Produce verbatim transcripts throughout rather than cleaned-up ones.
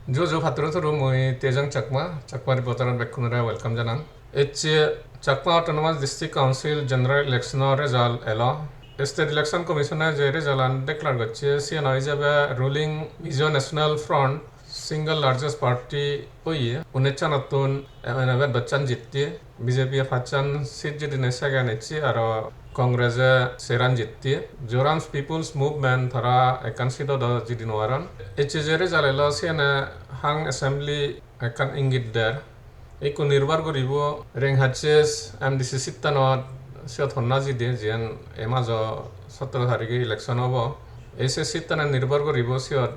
Ju ju patturu turu, mui Tejang Chakma, Chakma Reporter-ot bekkunore welcome janang. Ecche Chakma Autonomous District Council General Election-o result elo. State Election Commission-e je result-an declare gocche, siyan oi jebe ruling Mizo National Front single largest party oye, unish-anottun M N F-e dosh-an jitte, B J P-e pachan seat jidine second ecche, aro Congress-e seran jitte. Zoram People's Movement tara ekkan seat-o do jidi nw paron. Ecche je result elo, siyane hang assembly ekkan ingit der. Ikko nirbhor guribo Renghaches M D C seat-anot siyot honna jide, jiyen ei majo sotoro tarige election obo. Ei se seat-tane nirbhor guribo siyot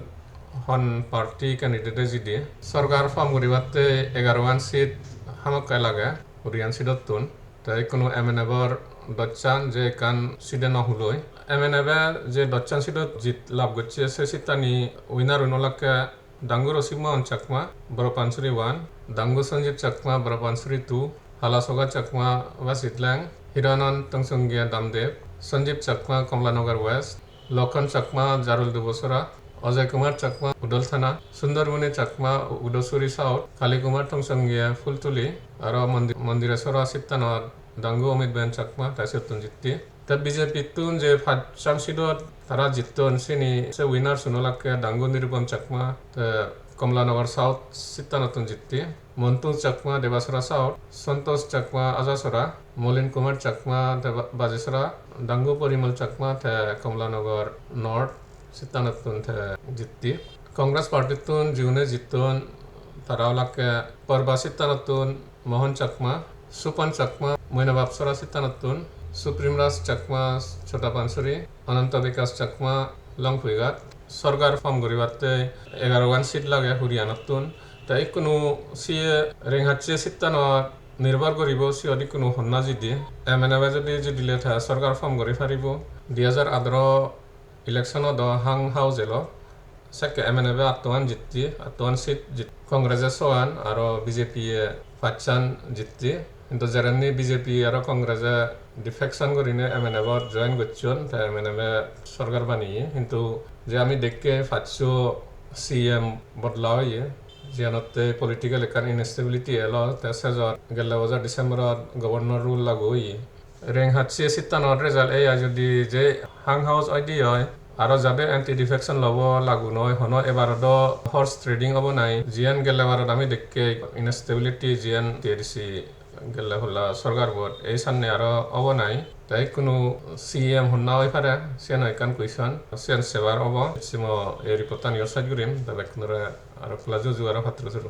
hon party candidate-e jide. Sorkar form guribatte egarogan seat hamakkai lage, huriyan seat-ottun. Te ikkunu M N F-or dosh-an je ekkan seat-e no huloi. M N F-e je dosh-an seat-ot jit lab gocche, se seat-ani winner-un olakke Dangu Rosik Mohan Chakma, Boro Pansuri one, Dangu Sanjib Chakma, Boro Pansuri two, Halasoga Chakma, West Sitleng, Hiranand Tongsongia Damdep, Sanjib Chakma, Kamalanagar West, Lokhan Chakma, Jarul Dubosora, Ajay Kumar Chakma, Udol Thana, Sundarmuni Chakma, Udosuri South, Kali Kumar Tongsongia, Phultuli, aro Mondi-, Mondiresora seat-anot Dangu Amit Bayan Chakma, te siyottun jitte. Te B J P-ttun je pachan seat-ot tara jitton, sini se winner-un olakke Dangu Nirupam Chakma, te Kamalanagar South seat-anottun jitte. Montu Chakma, Debasora South, Santosh Chakma, Ajasora, Molin Kumar Chakma, te Ba-, Bajisora, Dangu Porimol Chakma, te Kamalanagar North seat-anottun te jitte. Congress party-ttun jiune jitton, tara olakke Porba seat-anottun Mohan Chakma, Supan Chakma, Moinababsora seat-anottun, Supreme Raj Chakma, Chota Pansuri, Ananta Bikash Chakma, Longpuighat. Sorkar form guribatte egarogan seat lage huriyanottun. Te ikkunu siye Renghache seat-anot nirbhor guribo, siyot ikkunu honna jidi. M N F-e jodi jidile te sorkar form guri paribo. Dui hajar atharo election-ot do hang house elo. Sekke M N F-e attoan jitte, attoan seat jit-, Congress-e soan, aro B J P-e pachan jitte. Hintu jerenni B J P aro Congress-e defection gurinei M N F-ot join gocchon, te M N F-e sorkar baneye. Hintu je ami dekke paccho C M bodla oye, jiyanotte political ekkan instability elo, te sejot gelle bojor December-ot governor rule lagu oye. Renghache seat-anor result ei ai, jodi je hang house oide oi, aro jade anti defection law bo lagu noi, hono ebaro do horse trading obo nai, jiyan gelle barot ami dekke instability jiyan T A D C gelle holla sorkar bot, ei sanne aro obo nai. Te ikkunu C M honna oi pare, siyan ekkan question, siyan sebar obo. Simo ei report-tan iyot sej gurim, te bekkunore aro pela juju aro patturu turu.